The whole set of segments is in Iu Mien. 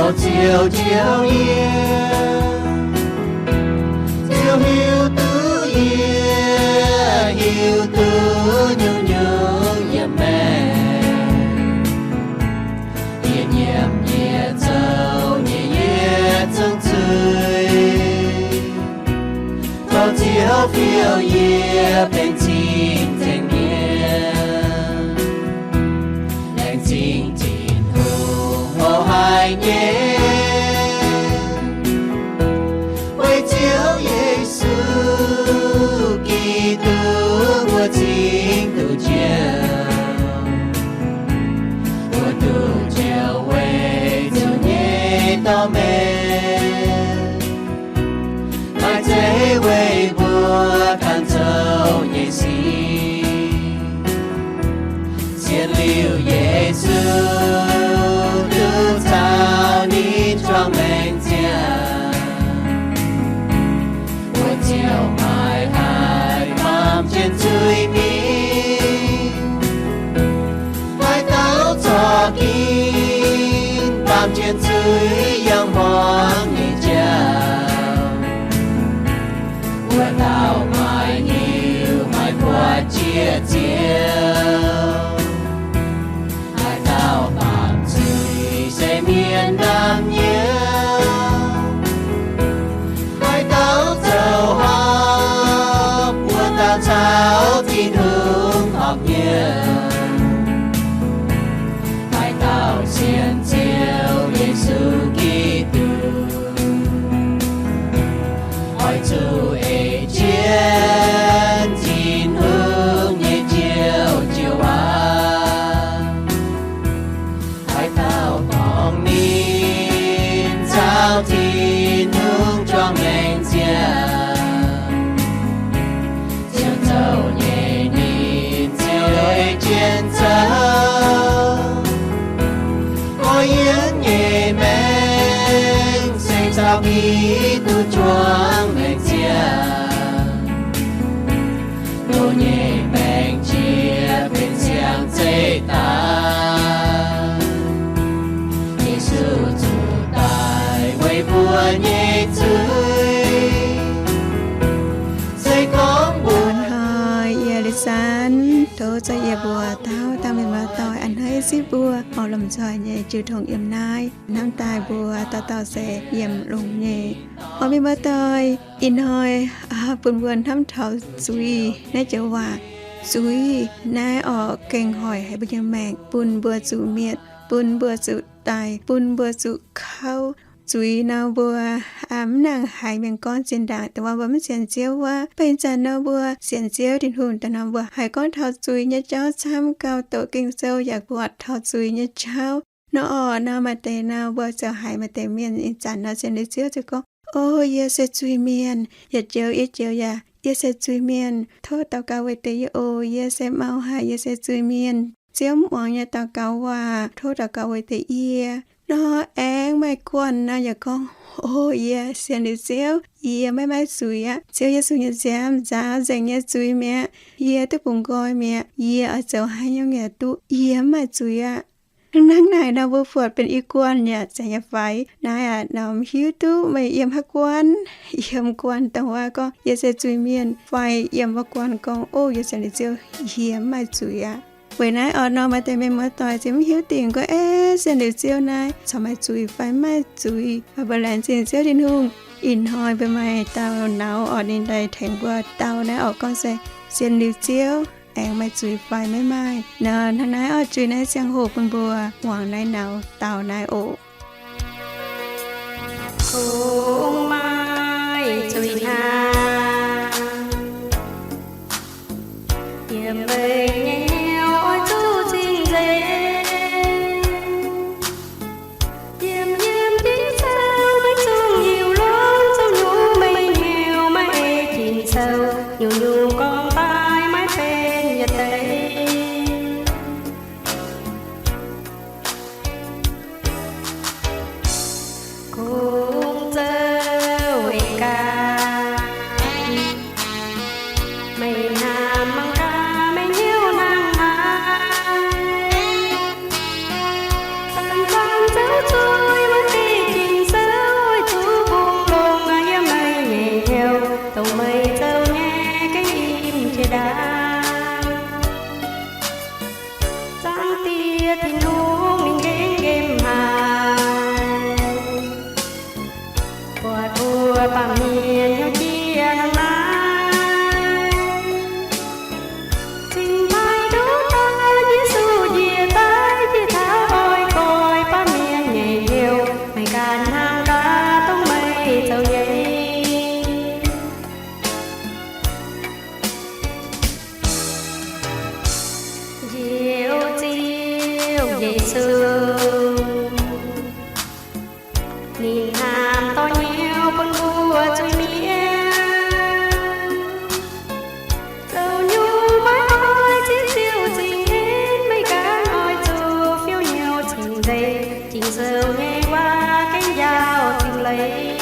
Ziouv njoux yie, Ziouv hiuv duqv yie, hiuv duqv nyungc-nyungc yiem maengc. Yie nyiemc yie zoux nyei yietc zungv zuiz. Tov Ziouv fiou yie benx cing-nzengc mienh. Laengz zingh Tin-Hungh mouz haic nyei, weic Ziouv Yesu Giduc mbuo cingx duqv njoux. Mbuo duqv njoux weic Ziouv nyei dorh meih, maaih zeiz weic mbuo ganh zoux nyei sic. Sienx liuz Yesu duqv caux ninh juangc maengc ziangh, mbuo ziouc maiv haih baamh jienv zuiz mingh. Haaix dauh zorqv ginv baamh jienv zuiz yangh hmuangx nyei jauv, wuov dauh maiv hiuv maiv buatc jiex Ziouv. Haaix dauh baamh zuiz se mienh ndaam nyei. Haaix dauh zoux horpc, wuov dauh caux Tin-Hungh horpc nyei. Haaix dauh sienx Ziouv Yesu Giduc, oix zuqc ei jienv Tin-Hungh nyei Njoux Jiu waac. Haaix dauh dorngc ninh caux Tin-Hungh juangc maengc ziangh, Ziouv zoux nyei ninh ziouc ei jienv zoux. Gorx-youz nyei maengc se caux Giduc juangc maengc ziangh. Mbuo nyei maengc jiex benx siang-zeih daaih. Yesu zuqc daaih weic mbuo nyei zuiz. Se gorngv mbuo hnoi yie li san, tov za'gengh mbuox dauh dauh mienh muoz-doic a'hneiv zipv mbuo oix lomh nzoih nyei jiu tong yiem naaiv. Hnamv daaih mbuo dauh dauh se yiem longx nyei. Oix mienh muoz-doic, ih hnoi bun mbuo hnamv taux zuiz naaiv joux waac. Zuiz naaiv oix gengh hoic haic mbuo nyei maengc, bun mbuo zuqc mietc, bun mbuo zuqc daic, bun mbuo zuqc kauv. Zuiz nor mbuo mv nangc haiz mienh gorngv zinh ndaangc dongh wuov mbuo mv sienx Ziouv wuov. Mv baac ih zanc nor mbuo sienx Ziouv Tin-Hungh daaih nor mbuo haiz gorngv taux zuiz nyei jauv camv, gauh doqc Ging-Sou yaac buatc taux zuiz nyei jauv. Nor orqc, nor maaih deix nor mbuo ziouc haiz maaih deix mienh ih zanc nor sienx liuz Ziouv ziouc gorngv, O, yie se zuiz-mienh. Yietc joux yie joux yaac, Yie se zuiz-mienh. Tov daux gaux weic deix yie oc. Yie se mau haic. Yie se zuiz-mienh. Ziouv mv muangx nyei daux gaux waac. Tov daux gaux weic deix yie. Nor aengx maaih guanh nor yaac gorngv, O, yie sienx liuz Ziouv, yie maiv maaih zuiz aqv. Ziouv Yesu nyei nziaamv nzaaux nzengc nyei zuiz mi'aqv. Yie duqv bungx nqoi mi'aqv. Yie oix zoux haaix nyungc yaac duqv. Yie mv maaih zuiz aqv. Hnangv naaic nor mbuo buatc benx i guanh yaac zeiz nyei fai? Naaiv aqv, norm hiuv duqv meih yiem haaix guanh, yiem guanh dongh wuov gorngv, Yie se zuiz-mienh, fai yiem wuov guanh gorngv, O, yie sienx liuz Ziouv, yie mv maaih zuiz aqv. Weic naaiv orqc, nor maaih deix mienh muoz-doic ziouc mv hiuv dingc gorngv, Eix, sienx liuz Ziouv naaiv corc maaih zuiz fai mv maaih zuiz. Mv baac laengz zingh Ziouv Tin-Hungh, ih hnoi mbuo maaih dauh nauz orqc, ninh daaih tengx mbuo dau naaiv orqc, gorngv se sienx liuz Ziouv aengx maaih zuiz fai maiv maaih. Nor hnangv naaiv orqc, zuiz naaiv ziangh hoc bun mbuo muangx naaiv nauz dau naaiv oc. Kungx maaih zuiz hnaangx, yiem mbuo nyei hnyouv oix zuqc cing-nzengc. Yiem yiem Ging-Sou maiv zungv hiuv longx, zungv nyungc maiv hiuv, maiv ei Ging-Sou, nyungc-nyungc gorngv daaih maiv benx yietc deix. Kungx zoux Baamh mienh hnyouv jiex hnangv naaiv, cingx maaih nduqc dauh Yesu njiec daaih, jiex taux oix koiv baamh mienh nyei hnyouv, meih ganh hnangv gaax dongh meih zoux nyei. Njoux Ziouv Yesu, ninh hnamv dorh hnyouv bun mbuo zuiz-mienh. Zoux nyungc maiv oix zipv Ziouv cing-henv, meih ganh oix zuqc fiou hnyouv cing-nzengc, Ging-Sou nyei waac gengh njaaux cing-leiz.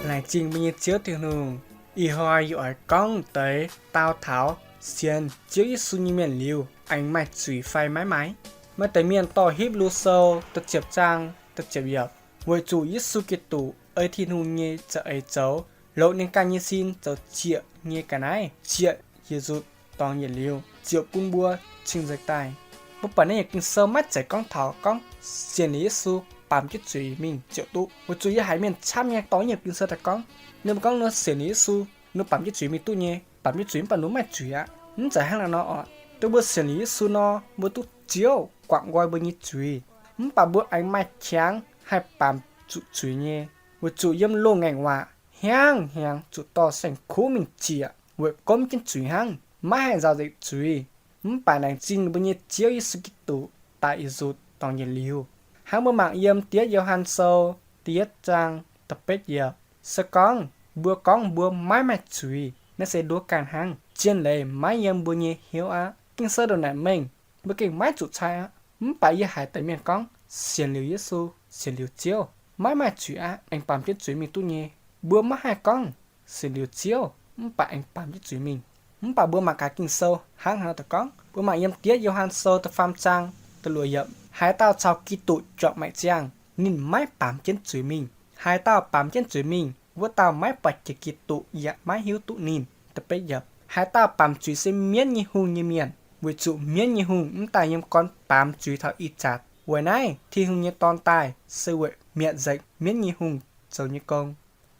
Laengz zingh mbuo nyei Ziouv Tin-Hungh. Ih hnoi yie oix gorngv deix dau taux sienx Ziouv Yesu nyei mienh liuz aengx maaih zuiz fai maiv maaih. Maaih deix mienh dorh Hipv^lu Sou da'ziepc zaang da'ziepc yiemc, weic zuqc Yesu Giduc ei Tin-Hungh nyei za'eix zoux, longc ninh ganh nyei sin zoux zieqc nyei ga'naaiv, zieqc yietc nzutc dorngx yietc liuz, ziouc bun mbuo cing-nzengc daaih. Mbuo buatc naaiv yiemc Ging-Sou maiv zeiz gorngv taux gorngv sienx liuz Yesu baamz jienv zuiz mingh ziouc duqv, weic zuqc yie haiz mienh camv nyei dorh yiemc Ging-Sou daaih gorngv, ninh mbuo gorngv nor sienx liuz Yesu, nor baamz jienv zuiz mingh duqv nyei. Baamz jienv zuiz mv baac nor maaih zuiz aqv. Mv zeiz hnangv naaiv nor oc. Duqv mbuo sienx liuz Yesu nor, mbuo duqv Ziouv guangc nqoi mbuo nyei zuiz. Mv baac mbuo aengx maaih qangx haih baamz zuqc zuiz nyei, weic zuqc yiem loz-ngaengc waac hnyangx-hnyangx zuqc dorh saeng-kuv mingh ziec weic gomv jienv zuiz hnangv, maiv haih nzauh nzengc zuiz. Mv baac laengz zingh mbuo nyei Ziouv Yesu Giduc daaih yietc nzutc dorngx yietc liuz. Hnangv mbuo mangc yiem Da'yietv Yo^han Sou da'yietv zaang da'betv yiemc, se gorngv mbuo gorngv mbuo maiv maaih zuiz, naaiv se nduov ganh hnangv, zien leiz maiv yiem mbuo nyei hnyouv aqv. Ging-Sou ndongc naaic mengh, mbuo gengh maiv zuqc cai aqv. Mv baac yie haiz deix mienh gorngv sienx liuz Yesu, sienx liuz Ziouv, maiv maaih zuiz aqv, aengx baamz jienv zuiz mingh duqv nyei. Mbuo maiv haih gorngv sienx liuz Ziouv mv baac aengx baamz jienv zuiz mingh. Mv baac mbuo mangc gaax Ging-Sou hnangv haaix nor daaih gorngv. Mbuo mangc yiem Da'yietv Yo^han Sou da'faam zaang da'luoqc yiemc, haaix dauh caux Giduc juangc maengc ziangh, ninh maiv baamz jienv zuiz mingh. Haaix dauh baamz jienv zuiz mingh, wuov dauh maiv buatc jiex Giduc yaac maiv hiuv duqv ninh. Da'betv yiemc, haaix dauh baamz zuiz se mienv nyei hungh nyei mienh, weic zuqc mienv nyei hungh mv daaih yiem gorn baamz zuiz taux ih zanc. Weic naaiv Tin-Hungh nyei Dorn daaih se weic mietc nzengc mienv nyei hungh zoux nyei gong.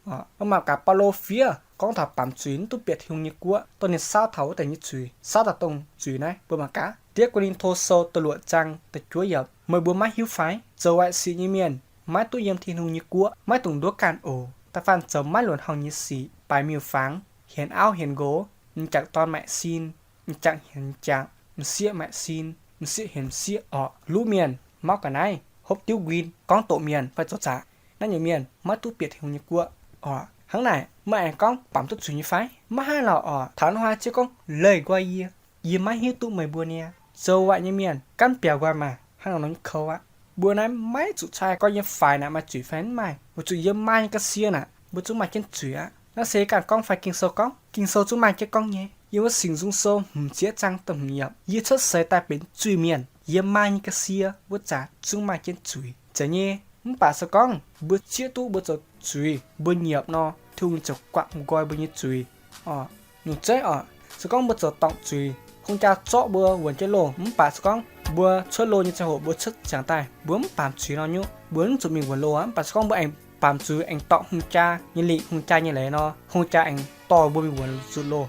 Mbuo mangc gaax Baulo fiev gorngv taux baamz zuiz mv duqv bieqc Tin-Hungh nyei guoqv, dongh ninh saauv taux wuov deix nyei zuiz, saauv taux dongh zuiz naaiv. Mbuo mangc gaax Da'yietv Ko^lin^to Sou da'luoqc zaang da'juov yiemc, meih mbuo maiv hiuv fai? Zoux waaic sic nyei mienh maiv duqv yiem Tin-Hungh nyei guoqv. Maiv dungx nduov ganh oc. Da'faanh zoux maiv luonx horngh nyei sic, baaix miuc-fangx, hienx auv hienx nqox, m'jangc dorn maaic sin, m'jangc hienx m'jangc, m'sieqv maaic sin, m'sieqv hienx m'sieqv orqc. Luv mienh, mauv ga'naaiv, hopv diuv nquin, gorngv doqc mienh fai zoux zaqc. Naaiv nyungc mienh maiv duqv bieqc Tin-Hungh nyei guoqv orqc. Hnangv naaic, meih aengx gorngv baamz duqv zuiz nyei fai? Maiv haih lorqc orqc. Taux hnoi ziouc gorngv leih nqoi yie, yie maiv hiuv duqv meih mbuo niaa. Zoux waaic nyei mienh, gaanv biaux nqoi maah! Hnangv nor nyei kouv aqv. Mbuo naaiv maiv zuqc cai gorngv yiem faix naaic maaih zuiz fai mv maaih, weic zuqc yiem maa nyei ga'sie naaic mbuo zungv maaih jienv zuiz aqv. Naaiv se ganh gorngv fai Ging-Sou gorngv? Ging-Sou zungv maaih jienv gorngv nyei. Yiem wuov Singx Nzung Sou hmz ziepc zaang da'hmz yiemc, yie cuotv seix daaih benx zuiz-mienh, yiem maa nyei ga'sie wuov zanc zungv maaih jienv zuiz. Zeiz nyei, mv baac se gorngv mbuo zieqv duqv mbuo zoux zuiz mbuo nyiepc nor, Tin-Hungh ziouc guangc nqoi mbuo nyei zuiz orqc. Nyungc zeiv orqc, se gorngv mbuo zoux dorngc zuiz, hungh jaa zorqv mbuo wuonx jienv loh, mv baac se gorngv mbuo cuotv loh nyei ziangh hoc mbuo cuotv ziangx daaih mbuo mv baamz zuiz nor nyungc, mbuo mv zuqc mingh wuonx loh aqv. Mv baac se gorngv mbuo aengx baamz zuiz aengx dorngc hungh jaa nyei lingc, hungh jaa nyei leiz nor, hungh jaa aengx dorh mbuo mingh wuonx zuqc loh.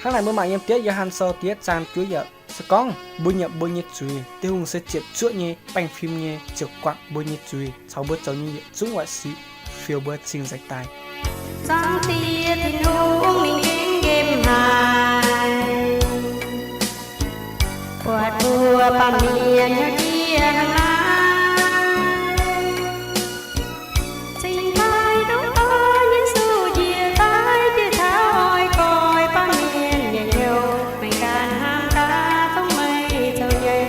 Hnangv naaic mbuo mangc yiem Da'yietv Yo^han Sou da'yietv zaang juov yiemc, se gorngv mbuo nyiemc mbuo nyei zuiz, Tin-Hungh se ziepc zuoqv nyei, baengh fim nyei, ziouc guangc mbuo nyei zuiz caux mbuo zoux nyei yietc zungv waaic sic, fioux mbuo cing-nzengc daaih. Zaangc Diex Tin-Hungh ninh gengh nqemh haic, buatc mbuo baamh mienh hnyouv jiex hnangv naaiv. Cingx daaih duqv dorn Yesu njiec daaih, bieqc taux oix koiv baamh mienh nyei hnyouv, meih ganh hnangv gaax dongh meih zoux nyei.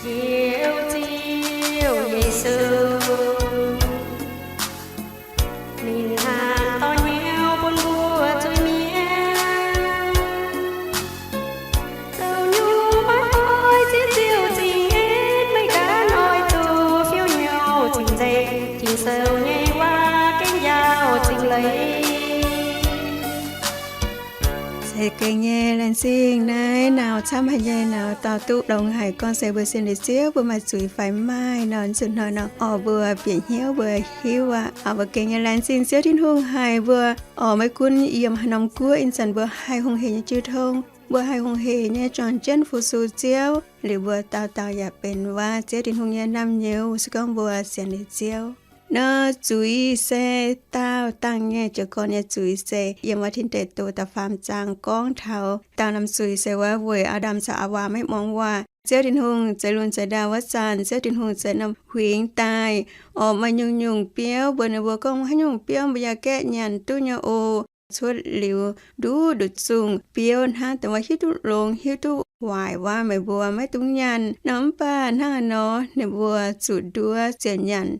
Njoux Ziouv Yesu, ninh hnamv dorh hnyouv bun mbuo zuiz-mienh. Za'gengh nyei laengz zingh naaiv naauz camv haic nyei naauz dauh duqv longx haic gorngv se mbuo sienx liuz Ziouv mbuo maaih zuiz fai maaih nor. Zuqc hnoi nor orqc mbuo bieqc hnyouv mbuo hiuv aqv. Orqc mbuo gengh nyei laengz zingh Ziouv Tin-Hungh haic mbuo orqc maiv gunv yiem haaix norm guoqv ih zanc mbuo haih hungh heic nyei jiu tong, mbuo haih hungh heic nyei juangc jienv fu-sux Ziouv liuz mbuo dauh dauh yaac benx waac Ziouv Tin-Hungh nyei naamh nyouz se gorngv mbuo sienx liuz Ziouv. Nor zuiz se daauh dangh nyei jiez gorn nyei zuiz se yiem wuov Tin Deic Douh da'faam zaang gorngv taux daauh norm zuiz se wuov weic Aa^ndam caux Aa^waa maiv muangx waac. Ziouv Tin-Hungh zeix lunx zeix ndau wuov zanc, Ziouv Tin-Hungh zeix norm huingx daaih orqc maaih nyungc-nyungc biouv mbuox ninh mbuo gorngv haaix nyungc biouv mbuo yaac gaeqv nyanc duqv nyei oc. Cuotv liuz nduqc nduqc zungh biouv hnangv dongh wuov hiuv duqv longx hiuv duqv waaic waac meih mbuo maiv dungx nyanc nor. Mv baac hnangv haaix nor ninh mbuo zuqc nduov ziouc nyanc.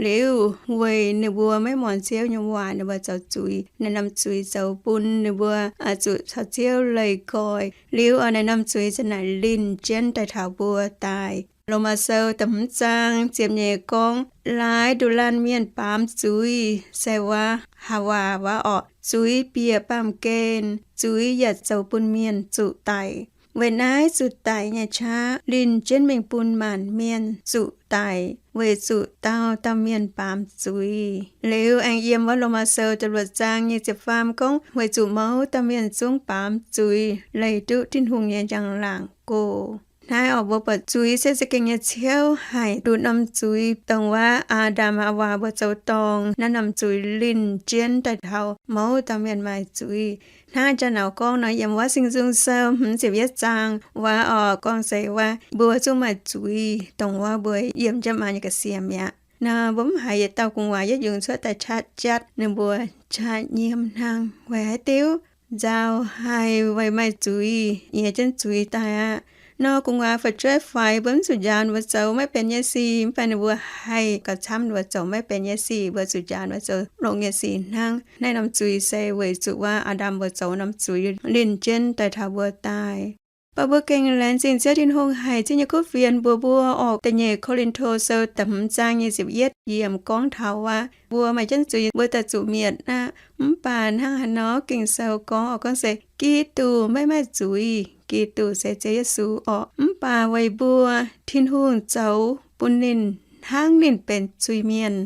Liuz weic ninh mbuo maiv muangx Ziouv nyei waac ninh mbuo zoux zuiz, naaiv norm zuiz zoux bun ninh mbuo zuqc caux Ziouv leih goix. Liuz oix naaiv norm zuiz za'naaic linh jienv daaih taux mbuo daaih. Lomaa Sou da'hmz zaang ziepc nyeic gorngv, laaix nduqc laanh mienh baamz zuiz se wuov Haawaa waac orqc, zuiz bieqc baamh gen, zuiz yaac zoux bun mienh zuqc daic. Weic naaiv zuqc daic nyei qaqv linh jienv mingh bun maanc mienh zuqc daic weic zuqc dauh dauh mienh baamz zuiz. Liuz aengx yiem wuov Lomaa Sou da'luoqc zaang nyei ziepc faam gorngv, weic zuqc mouz dauh mienh zungv baamz zuiz leih duqv Tin-Hungh nyei njang-laangc gox. Naaiv orqc mbuo buatc zuiz se za'gengh nyei ciouv haic. Nduqc norm zuiz dongh wuov Aa^ndam Haawaa mbuo zoux dorngc, naaiv norm zuiz linh jienv daaih taux mouz dauh mienh maaih zuiz. Hnangv jaa-nauz gorngv nor, yiem wuov Singx Nzung Sou hmz ziepc yietv zaang waac orqc gorngv se wuov mbuo zungv maaih zuiz dongh wuov mbuo yiem jienv maa nyei ga'sie mi'aqv. Nor mbuo mv haiz yietc dauh gu'nguaaz yietv yungz cuotv daaih qaqv jatv ninh mbuo qaqv nyiemv hnangv. Weic haaix diuc? Nzauh haic, weic maaih zuiz, nyiex jienv zuiz daaih aqv. Nor gu'nguaaz fu'jueiv faix, mbuo mv zuqc njaaux ninh mbuo zoux maiv benx nyei sic, mv baac ninh mbuo haih gauh camv ninh mbuo zoux maiv benx nyei sic, mbuo zuqc njaaux ninh mbuo zoux longx nyei sic hnangv. Naaiv norm zuiz se weic zuqc wuov Aa^ndam mbuo zoux norm zuiz linh jienv daaih taux mbuo daaih. Mv baac mbuo gengh laengz zingh Ziouv Tin-Hungh haic, zingh nyei kuv fienx mbuox mbuo orqc, da'nyeic Ko^lin^to Sou da'hmz zaang nyei ziepc yietv yiemc gorngv taux aqv, mbuo maaih jienv zuiz mbuo daaih zuqc mietc aqv. Mv baac hnangv haaix nor Ging-Sou gorngv orqc, gorngv se Giduc maiv maaih zuiz. Giduc se Ziouv Yesu orqc. Mv baac weic mbuo Tin-Hungh zoux bun ninh hnangv ninh benx zuiz-mienh.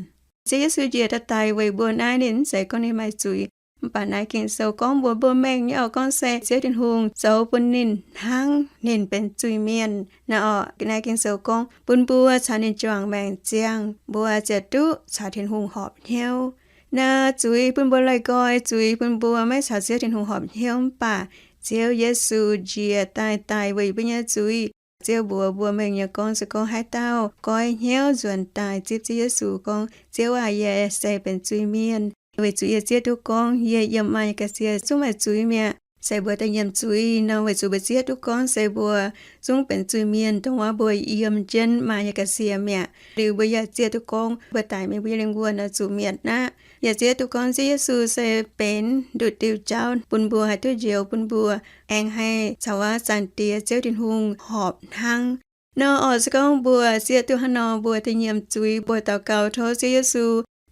Ziouv Yesu njiec daaih daic weic mbuo naaiv, ninh mv zeiz gorngv ninh maaih zuiz. Mv baac naaiv Ging-Sou gorngv mbuox mbuo mengh nyei orqc, gorngv se Ziouv Tin-Hungh zoux bun ninh hnangv ninh benx zuiz-mienh. Naaiv orqc, naaiv Ging-Sou gorngv bun mbuo caux ninh juangc maengc ziangh, mbuo ziouc duqv caux Tin-Hungh horpc hnyouv. Naaiv zuiz bun mbuo leih nqoi, zuiz bun mbuo maiv caux Ziouv Tin-Hungh horpc hnyouv. Mv baac Ziouv Yesu njiec daaih daic weic mbuo nyei zuiz. Ziouv mbuox mbuo mengh nyei gorngv se gorngv haaix dauh goiv hnyouv nzuonx daaih zipv Ziouv Yesu gorngv, Ziouv aah! Yie se benx zuiz-mienh. Weic zuqc yie zieqv duqv gorngv yie yiem maa nyei ga'sie zungv maaih zuiz mi'aqv. Se mbuo daaih nyiemc zuiz nor, weic zuqc mbuo zieqv duqv gorngv se mbuo zungv benx zuiz-mienh, dongh wuov mbuo yiem jienv maa nyei ga'sie mi'aqv. Liuz mbuo yaac zieqv duqv gorngv mbuo daic mingh mbuo nyei lingh wuonh nor zuqc mietc aqv. Yaac zieqv duqv gorngv Ziouv Yesu se benx nduqc diuh jauv bun mbuo haih duqv njoux, bun mbuo aengx haih caux wuov Zaangc Diex Ziouv Tin-Hungh horpc hnangv. Nor orqc, se gorngv mbuo zieqv duqv hnangv nor, mbuo daaih nyiemc zuiz, mbuo daux gaux tov Ziouv Yesu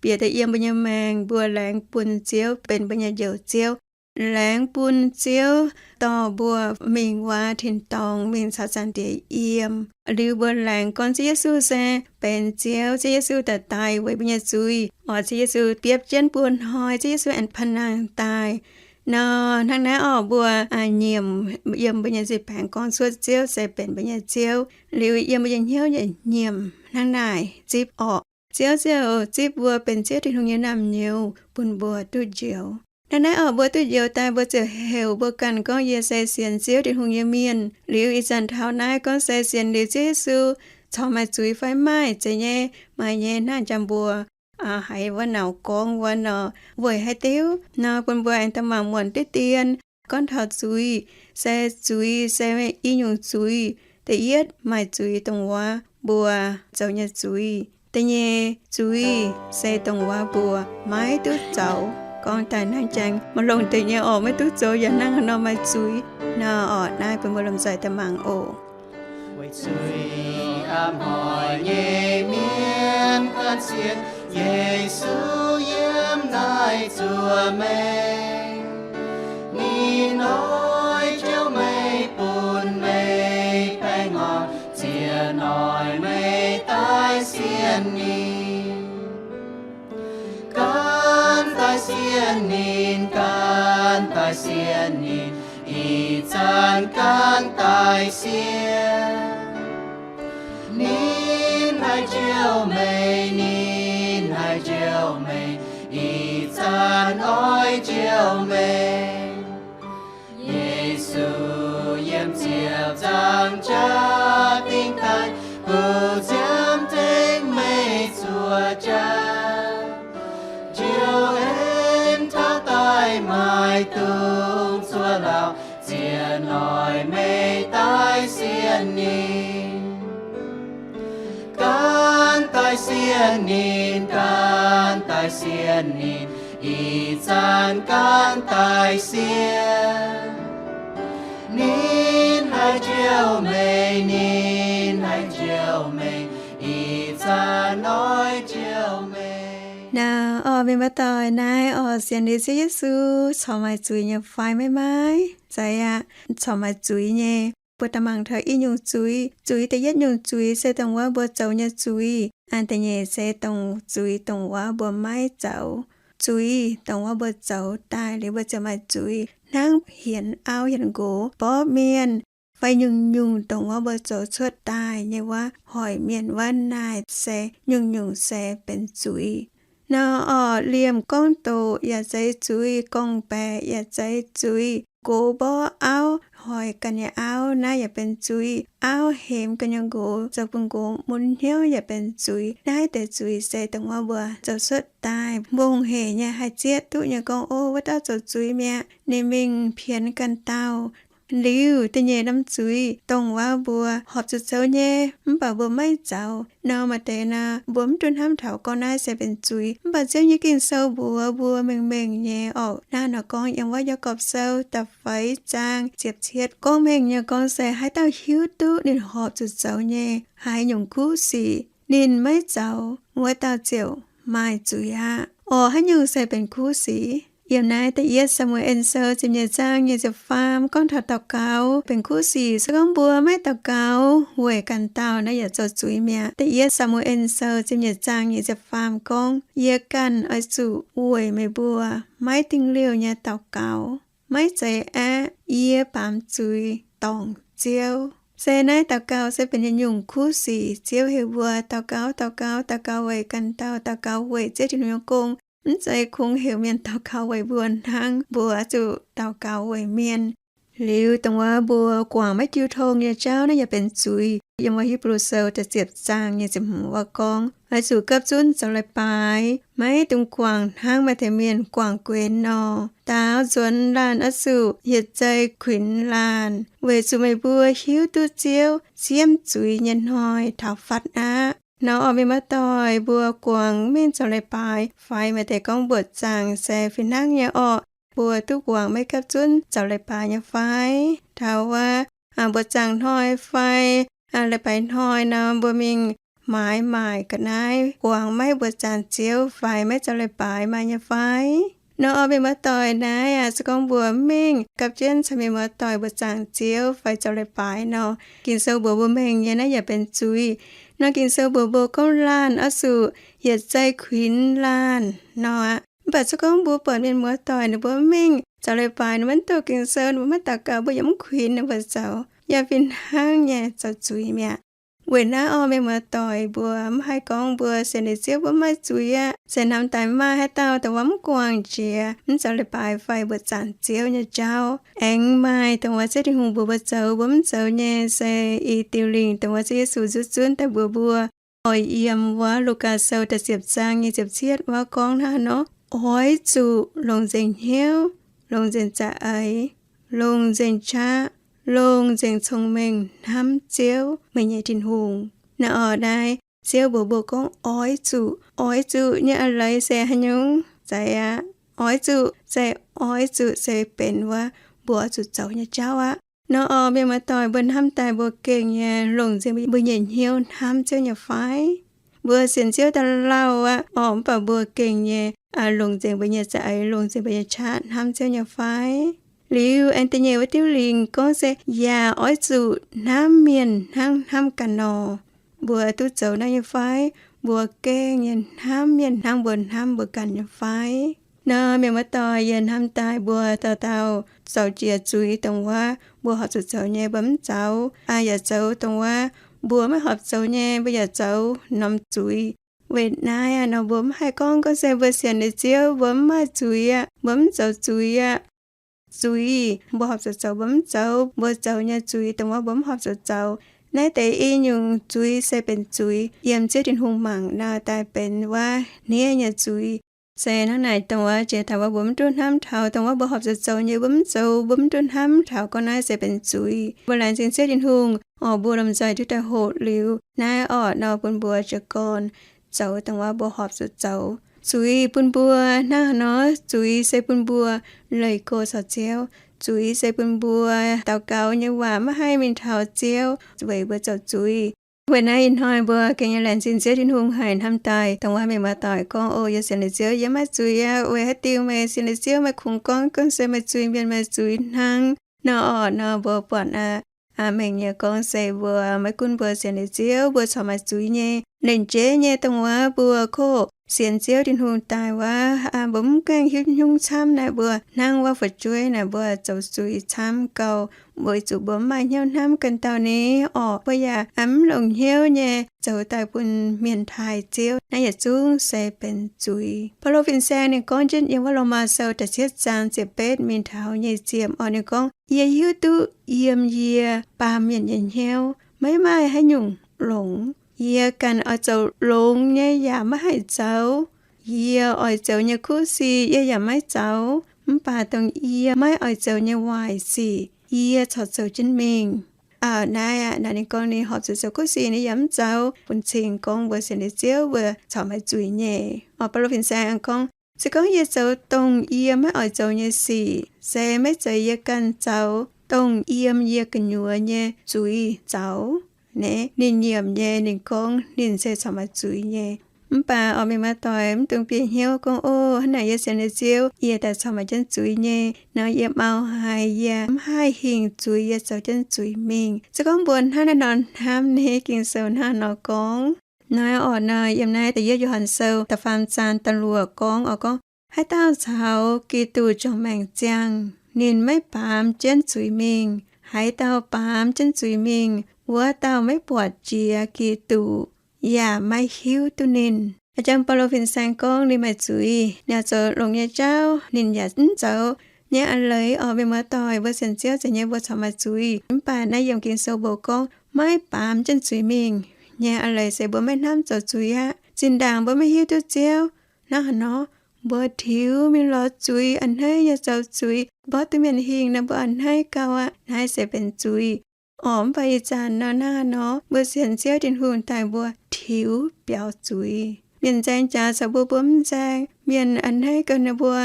bieqc daaih yiem mbuo nyei maengc, mbuo laengz bun Ziouv benx mbuo nyei Njoux Ziouv. Laengz bun Ziouv dorh mbuo mingh wuov tin-dorngh mingh caux Zaangc Diex yiem. Liuz mbuo laengz gorngv Ziouv Yesu se benx Ziouv. Ziouv Yesu daaih daic weic mbuo nyei zuiz. Orqc, Ziouv Yesu biopv jienv buo hnoi, Ziouv Yesu aengx panh nangh daaih. Nor hnangv naaiv orqc, mbuo nyiemc yiem mbuo nyei nzipc baengx gorngv cuotv Ziouv se benx mbuo nyei Ziouv. Liuz yiem mbuo nyei hnyouv yaac nyiemc hnangv naaic zipv orqc. Ziouv ziouc zipv mbuo benx Ziouv Tin-Hungh nyei naamh nyouz bun mbuo duqv njoux. Hnangv naaiv orqc, mbuo duqv njoux daaih mbuo ziouc heuc mbuo ganh gorngv, Yie se sienx Ziouv Tin-Hungh nyei mienh. Liuz ih zanc taux naaiv gorngv se sienx liuz Ziouv Yesu corc maaih zuiz fai maaih? Zeiz nyei, maaih nyei. Hnangv jangx mbuo haiz wuov nauc gorngv wuov nor, weic haaix diuc nor bun mbuo aengx daaih mangc muonc diqv dien. Gorngv taux zuiz, se zuiz se i nyungc zuiz. Da'yietv maaih zuiz dongh wuov mbuo zoux nyei zuiz. Da'nyeic zuiz se dongh wuov mbuo maiv duqv zoux. Gorngv daaih hnangv jangx maaih longc deix nyei orqc, maiv duqv zoux yaac hnangv haaix nor maaih zuiz nor orqc. Naaiv bun mbuo lomh nzoih daaih mangc oc. Weic zuiz aqv hnoi nyei mienh gan sienx Yesu yiem naaiv zuoqv maengc. Ninh nor Zanc gaanv daaih siev, ninh haih njoux meih, ninh haih njoux meih, ih zanc oix njoux meih. Yesu yiem ziepc nzaangc jaax dingh daaih, bouh nziaamv tengx meih zuov jaax. Njoux en taux daaih maaih dungz zuov lauh, zienx noic meih daaih sienx ninh. Gaanv daaih sienx ninh, gaanv daaih sienx ninh, ih zanc gaanv daaih siev. Ninh haih njoux meih, ninh haih njoux meih, ih zanc oix njoux meih. Naaiv orqc, mienh muoz-doic, naaiv orqc sienx liuz Ziouv Yesu corc maaih zuiz nyei fai? Maiv maaih. Zeiz aqv, corc maaih zuiz nyei. Mbuo daaih mangc taux i nyungc zuiz. Zuiz da'yietv nyungc zuiz se dongh wuov mbuo zoux nyei zuiz. Da'nyeic se dongh zuiz dongh wuov mbuo maiv zoux. Zuiz dongh wuov mbuo zoux daaih liuz mbuo ziouc maaih zuiz, hnangv hienx auv hienx nqox, mborqv mienh, fai nyungc-nyungc dongh wuov mbuo zoux cuotv daaih nyei wuov, hoic mienh wuov naaic se nyungc-nyungc se benx zuiz. Naaiv orqc, liemh gorngv doqc yaac zeiz zuiz, gorngv-baeqc yaac zeiz zuiz, nqox mborqv auv, hoic ganh nyei auv, naaiv yaac benx zuiz. Auv hemx ganh nyei nqox zoux bun nqox mun hnyouv yaac benx zuiz. Naaiv deix zuiz se dongh wuov mbuo zoux cuotv daaih, mbuo hungh heic nyei haih zieqv duqv nyei gorngv, Ov, wuov dauh zoux zuiz mi'aqv. Ninh mingh pienx ganh dauh. Liuz da'nyeic norm zuiz dongh wuov mbuo horpc zuqc zoux nyei, mv baac mbuo maiv zoux nor, maaih deix nor mbuo mv dungx hnamv taux gorngv naaiv se benx zuiz. Mv baac Ziouv nyei Ging-Sou mbuox mbuo mengh mengh nyei orqc. Naaiv nor gorngv yiem wuov Yaagorpc Sou da'feix zaang ziepc cietv gorngv mengh nyei gorngv se haaix dauh hiuv duqv ninh horpc zuqc zoux nyei haaix nyungc kuv sic, ninh maiv zoux, wuov dauh ziouc maaih zuiz aqv. Orqc, haaix nyungc se benx kuv sic? Yiem naaiv Da'yietv Saa^mu^en Sou ziepc nyeic zaang nyic ziepc faam gorngv taux daux gaux benx kuv sic. Se gorngv mbuo maiv daux gaux weic ganh dauh, naaiv yaac zoux zuiz mi'aqv. Da'yietv Saa^mu^en Sou ziepc nyeic zaang nyic ziepc faam gorngv, Yie ganh oix zuqc weic meih mbuo maiv dingh liouh nyei daux gaux. Maiv zeiz aeqv, yie baamz zuiz dorngc Ziouv. Se naaiv daux gaux se benx yietc nyungc kuv sic. Ziouv heuc mbuo daux gaux, daux gaux, daux gaux weic ganh dauh, daux gaux weic Ziouv Tin-Hungh nyei gong. Mv zeiz kungx heuc mienh daux gaux weic mbuo hnangv, mbuo oix zuqc daux gaux weic mienh. Liuz dongh wuov mbuo guangc maiv jiu tong nyei jauv, naaiv yaac benx zuiz. Yiem wuov Hipv^lu Sou da'ziepc zaang nyic ziepc hmz wuov gorngv, oix zuqc gapv zunv zoux leiz-baaix, maiv dungx guangc hnangv maaih deix mienh guangc guenx nor. Daaux nzuonx laanh oix zuqc yietc zei kuinx laanh, weic zuqc meih mbuo hiuv duqv Ziouv siemv zuiz nyei hnoi taux fatv aqv. Nor orqc, mienh muoz-doic, mbuo guangc mingh zoux leiz-baaix fai maaih deix gorngv mbuoqc zaangc se fih hnangv nyei orqc. Mbuo duqv guangc maiv gapv zunv zoux leiz-baaix nyei fai? Taux wuov mbuoqc zaangc hnoi fai leiz-baaix hnoi nor, mbuo mingh maaiz maaic ga'naaiv guangc maiv mbuoqc zaangc Ziouv fai maiv zoux leiz-baaix maaih nyei fai? Nor orqc, mienh muoz-doic, naaiv aqv, se gorngv mbuo mingh gapv jienv caux mienh muoz-doic mbuoqc zaangc Ziouv fai zoux leiz-baaix nor, Ging-Sou mbuox mbuo mengh nyei naaiv yaac benx zuiz. Nor Ging-Sou mbuox mbuo gorngv laanh oix zuqc yietc zei kuinx laanh nor aqv. Mv baac se gorngv mbuo buatc mienh muoz-doic ninh mbuo mv mingh zoux leiz-baaix, ninh mbuo maiv dorh Ging-Sou, ninh mbuo maiv daux gaux, mbuo yaac mv kuinx ninh mbuo zoux, yaac fih hnangv nyei zoux zuiz mi'aqv. Weic naaiv orqc, mienh muoz-doic, mbuo mv haih gorngv mbuo sienx liuz Ziouv mbuo mv maaih zuiz aqv. Se hnamv daaih maaih haaix dauh dongh wuov mv guangc jiex, mv zoux leiz-baaix fai mbuoqc zaangc Ziouv nyei jauv. Aengx maaih dongh wuov Ziouv Tin-Hungh mbuox mbuo zoux mbuo mv zoux nyei, se i diuh lingc dongh wuov Ziouv Yesu nzuqc zunv daaih mbuox mbuo. Oix yiem wuov Lugaa Sou da'ziepc zaang nyic ziepc cietv wuov gorngv hnangv nor, oix zuqc longc nzengc hnyouv, longc nzengc za'eix, longc nzengc qaqv, longc nzengc cong-mengh hnamv Ziouv, meih nyei Tin-Hungh. Naaiv orqc, naaiv Ziouv mbuox mbuo gorngv oix zuqc. Oix zuqc nyei a'leiz se haaix nyungc? Zeiz aqv, oix zuqc se, oix zuqc se benx wuov mbuo oix zuqc zoux nyei jauv aqv. Nor orqc, mienh muoz-doic, mbuo hnamv daaih mbuo gengh nyei longc nzengc mbuo nyei hnyouv hnamv Ziouv nyei fai? Mbuo sienx Ziouv daaih lauh aqv orqc, mv baac mbuo gengh nyei longc nzengc mbuo nyei za'eix, longc nzengc mbuo nyei qaqv hnamv Ziouv nyei fai? Liuz aengx da'nyeic wuov diuh lingc gorngv se yaac oix zuqc hnamv mienh hnangv hnamv ganh nor. Mbuo duqv zoux naaiv nyei fai? Mbuo gengh nyei hnamv mienh hnangv mbuo hnamv mbuo ganh nyei fai? Nor mienh muoz-doic, yie hnamv daaih mbuo dauh dauh zoux jiex zuiz dongh wuov mbuo horpc zuqc zoux nyei mbuo mv zoux, yaac zoux dongh wuov mbuo maiv horpc zoux nyei mbuo yaac zoux norm zuiz. Weic naaiv nor mbuo mv haih gorngv, gorngv se mbuo sienx liuz Ziouv mbuo mv maaih zuiz aqv, mbuo mv zoux zuiz aqv. Zuiz mbuo horpc zuqc zoux mbuo mv zoux, mbuo zoux nyei zuiz dongh wuov mbuo mv horpc zuqc zoux. Naaiv deix i nyungc zuiz se benx zuiz yiem Ziouv Tin-Hungh mangc nor daaih benx wuov hniev nyei zuiz. Se hnangv naaic dongh wuov jiex daaih wuov mbuo mv duqv hnamv taux dongh wuov mbuo horpc zuqc zoux nyei mbuo mv zoux, mbuo mv duqv hnamv taux gorngv naaiv se benx zuiz. Mbuo laengz zingh Ziouv Tin-Hungh oc, mbuo lomh nzoih duqv daaih hoqc liuz naaiv orqc nor bun mbuo jiez gorn zoux dongh wuov mbuo horpc zuqc zoux. Zuiz bun mbuo hnangv haaix nor? Zuiz se bun mbuo leih go caux Ziouv. Zuiz se bun mbuo daux gaux nyei waac maiv haih mingh taux Ziouv weic mbuo zoux zuiz. Weic naaiv ih hnoi mbuo gengh nyei laengz zingh Ziouv Tin-Hungh haic hnamv daaih dongh wuov mienh muoz-doic gorngv, O, yie sienx liuz Ziouv yie maiv zuiz aqv. Weic haaix diuc meih sienx liuz Ziouv meih kungx gorngv, gorngv se meih zuiz mienh meih zuiz hnangv? Nor orqc nor mbuo buatc aqv, aa mengh nyei gorngv se mbuo maiv gunv mbuo sienx liuz Ziouv mbuo corc maaih zuiz nyei. Lengc jeiv nyei dongh wuov mbuo koqv sienx Ziouv Tin-Hungh daaih wuov, mbuo mv gaengh hiuv nyungc camv naaic mbuo hnangv wuov fu'jueiv naaic mbuo zoux zuiz camv gau, weic zuqc mbuo mv maaih hnyouv hnamv ganh dauh ni orqc. Mbuo yaac mv longc hnyouv nyei zoux daaih bun mienh taaih Ziouv. Naaiv yietc zungv se benx zuiz. Baulo fin-saeng ninh gorngv jienv yiem wuov Lomaa Sou da'cietv zaang ziepc betv mingh taux nyic ziepc orqc, ninh gorngv, Yie hiuv duqv yiem yie baamh mienh nyei hnyouv maiv maaih haaix nyungc longx. Yie ganh oix zoux longx nyei yaac maiv haih zoux. Yie oix zoux nyei kuv sic yie yaac maiv zoux, mv baac dongh yie maiv oix zoux nyei waaic sic yie corc zoux jienv mingh. Aa, naaiv aqv, naaiv ninh gorngv ninh horpc zuqc zoux kuv sic ninh yaac mv zoux, bun cing gorngv mbuo sienx liuz Ziouv mbuo corc maaih zuiz nyei. Orqc, Baulo fin-saeng gorngv, Se gorngv yie zoux dongh yie maiv oix zoux nyei sic, se maiv zeiz yie ganh zoux, dongh yiem yie gu'nyuoz nyei zuiz zaux. Naaiv ninh nyiemc nyei, ninh gorngv ninh se corc maaih zuiz nyei. Mv baac orqc, mienh muoz-doic mv dungx bieqc hnyouv gorngv, O, hnangv naaic yie sienx liuz Ziouv yie daaih corc maaih jienv zuiz nyei nor, yie mau haic, yie mv haih hingh zuiz, yie zoux jienv zuiz mingh. Se gorngv mbuo hnangv naaiv nor hnamv, naaiv Ging-Sou hnangv nor gorngv. Naaiv orqc nor, yiem naaiv Da'yietv Yo^han Sou da'faam zaang da'luoqc gorngv orqc, gorngv, Haaix dauh caux Giduc juangc maengc ziangh, ninh maiv baamz jienv zuiz mingh. Haaix dauh baamz jienv zuiz mingh, wuov dauh maiv buatc jiex Giduc, yaac maiv hiuv duqv ninh. A'jang Baulo fin-saeng gorngv ninh maaih zuiz, ninh oix zoux longx nyei jauv ninh yaac mv zoux. Nyei a'leiz orqc, mienh muoz-doic, mbuo sienx Ziouv zeiz nyei mbuo corc maaih zuiz. Mv baac naaiv yiem Ging-Sou mbuox gorngv maiv baamz jienv zuiz mingh. Nyei a'leiz se mbuo maiv hnamv zoux zuiz aqv. Zinh ndaangc mbuo maiv hiuv duqv Ziouv hnangv haaix nor, mbuo tiux mingh lorz zuiz, a'hneiv nyei zoux zuiz, mborqv duqv mienh hingh nor mbuo a'hneiv gau aqv. Naaiv se benx zuiz. Orqc, mv baac ih zanc nor hnangv haaix nor, mbuo sienx Ziouv Tin-Hungh daaih mbuo tiux biaux zuiz. Mienh nzaeng jaax caux mbuo, mbuo mv nzaeng, mienh a'hneiv gau ninh mbuo,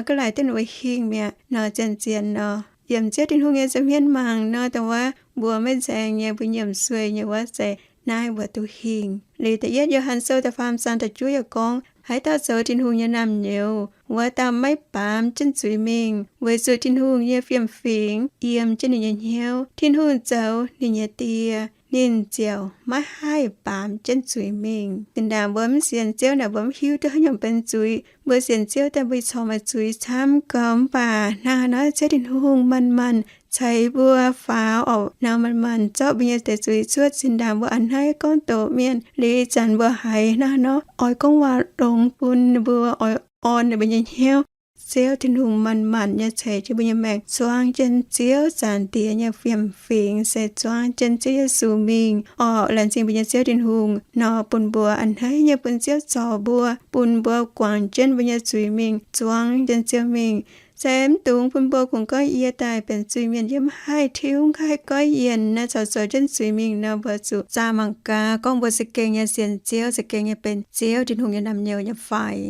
ga'laaic duqv ninh mbuo hingh mi'aqv nor, zien-zien nor, yiem Ziouv Tin-Hungh nyei nza'hmien mangc nor, dongh wuov mbuo maiv nzaeng nyei, mbuo nyiemc sueih nyei wuov se naaiv mbuo duqv hingh. Liuz Da'yietv Yo^han Sou da'faam zaang da'juov yaac gorngv, Haaix dauh zoux Tin-Hungh nyei naamh nyouz, wuov dauh maiv baamz jienv zuiz mingh, weic zuqc Tin-Hungh nyei fiem-fingx yiem jienv ninh nyei hnyouv. Tin-Hungh zoux ninh nyei Die, ninh ziouc maiv haih baamz jienv zuiz mingh. Zinh ndaangc mbuo mv sienx Ziouv naaic mbuo mv hiuv duqv haaix nyungc benx zuiz. Mbuo sienx Ziouv daaih mbuo corc maaih zuiz camv gau, mv baac hnangv haaix nor Ziouv Tin-Hungh manc-manc ceix mbuo faaux orqc, nor manc-manc zorqv mbuo nyei deix zuiz cuotv. Zinh ndaangc mbuo a'hneiv gorngv doqc mienh, liuz ih zanc mbuo haiz hnangv haaix nor oix gorngv waac longx bun ninh mbuo, oix orn ninh mbuo nyei hnyouv. Ziouv Tin-Hungh manc-manc nyei ceix jienv mbuo nyei maengc zuangv jienv Ziouv Zaangc Diex nyei fiem-fingx, se zuangv jienv Ziouv Yesu mingh. Orqc, laengz zingh mbuo nyei Ziouv Tin-Hungh nor, bun mbuo a'hneiv nyei bun Ziouv zorc mbuo, bun mbuo guangc jienv mbuo nyei zuiz mingh, zuangv jienv Ziouv mingh. Se mv dungx bun mbuo kungx gorngv, Yie daaih benx zuiz-mienh, yie mv haih tiuv, mv haih goiv yienc. Naaiv caux zoux jienv zuiz mingh nor, mbuo zuqc zaah mangc gaax gorngv mbuo za'gengh nyei sienx Ziouv, za'gengh nyei benx Ziouv Tin-Hungh nyei naamh nyouz nyei fai.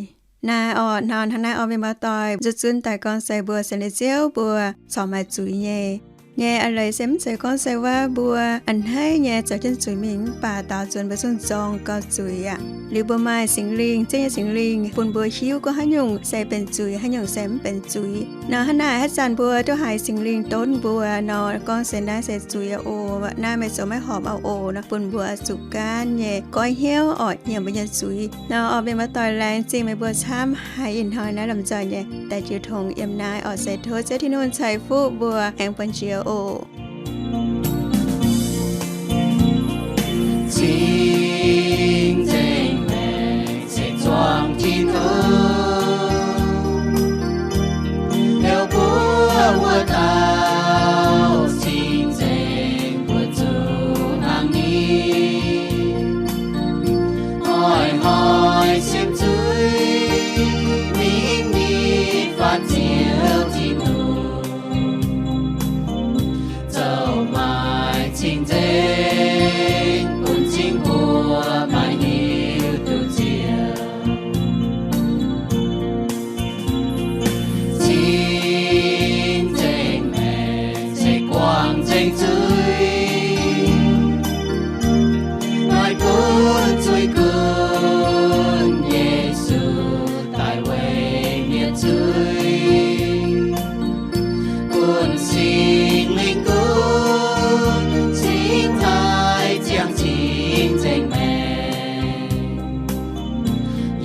Naaiv orqc, hnangv naaiv orqc, mienh muoz-doic, zuqc zunv daaih gorngv se mbuo sienx liuz Ziouv mbuo corc maaih zuiz nyei. nyei. A'leiz se mv zeiz gorngv se wuov mbuo a'hneiv nyei zoux jienv zuiz mingh, mv baac daaux nzuonx mbuo zungv zorng gauh zuiz aqv. Liuz mbuo maaih Singx Lingh, ziouv nyei Singx Lingh bun mbuo hiuv gorngv haaix nyungc se benx zuiz, haaix nyungc se mv benx zuiz nor. Hnangv naaic haaix zanc mbuo duqv haiz Singx Lingh donv mbuo nor, gorngv se naaiv se zuiz aqv oc, naaiv meih zoux maiv horpc aqv oc nor, bun mbuo zuqc gaanv nyei goiv hnyouv oc, nyiemc mbuo nyei zuiz nor. Oc, mienh muoz-doic, laengz zingh meih mbuo camv haiz ih hnoi naaiv lomh nzoih nyei da'jiu tong yiem naaiv oc. Se tov Ziouv Tin-Hungh ceix fuqv mbuo aengx buonv-jiex oc. Cing-nzengc Maengc se zuangx Tin-Hungh, heuc mbuo wuov dauh cing-nzengc mbuo zuqc hnangv ni. Hnoi-hnoi siemv zuiz mingh ni, faatv Ziouv Tin-Hungh, zoux maaih cing-nzengc bun cing mbuo maaih hiuv duqv Ziouv. Cing-nzengc Maengc se guangc nzengc zuiz, maaih gunv zuiz gunv, Yesu daaih weic mienh zuiz. Gunv Singx Lingh gunv cingx taaih ziangh cing-nzengc maengc,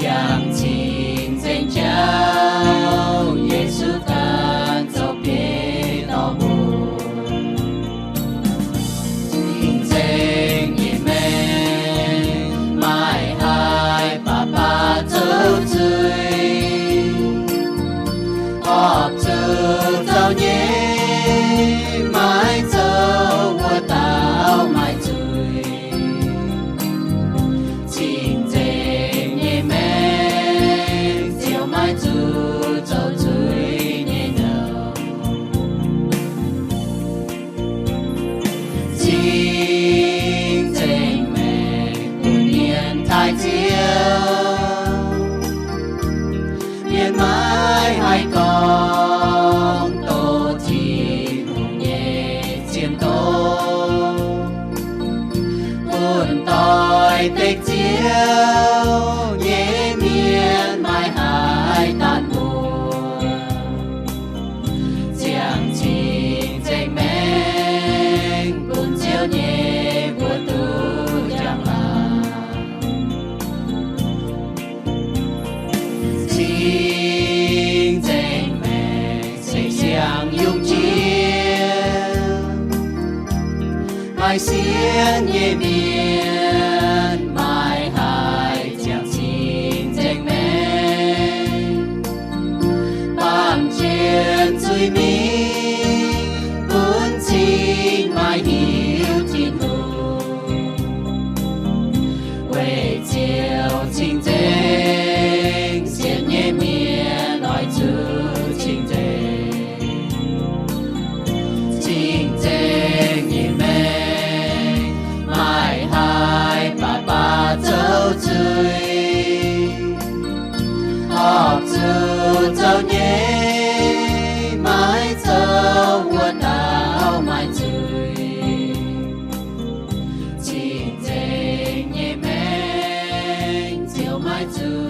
yangh cing-nzengc jauv, Yesu ganh zoux biei dorh mbuo. Cing-nzengc nyei maengc maaih haaix baac baac zoux zuiz, horpc zuqc zaux nyei, maiv zoux wuov dauh maaih zuiz. Cing-nzengc nyei maengc ziouc maiv zuqc zoux zuiz nyei nouh. Cing-nzengc maengc bun mienh taaih Ziouv, mienh maiv haih gorngv doz Tin-Hungh nyei zien doz. Bun doix-dekc Ziouv nyei mienh maiv haih daanh mbuox, ziangh cing-nzengc maengc bun Ziouv nyei mbuox duqv njang-laangc. Cing-nzengc maengc se siang-yungh jiex, maaih sienx nyei mienh maiv haih ziangh cing-nzengc maengc, baamh jienv zuiz mingh gunv cing maaih hiuv Tin-Hungh. Weic Ziouv cing-nzengc, sienx nyei mienh oix zuqc cing-nzengc. Cing-nzengc nyei maengc maaih haaix baac baac zoux zuiz, horpc zuqc zoux nyei, maiv zoux wuov dauh maaih zuiz. Cing-nzengc nyei maengc ziouc maiv zuqc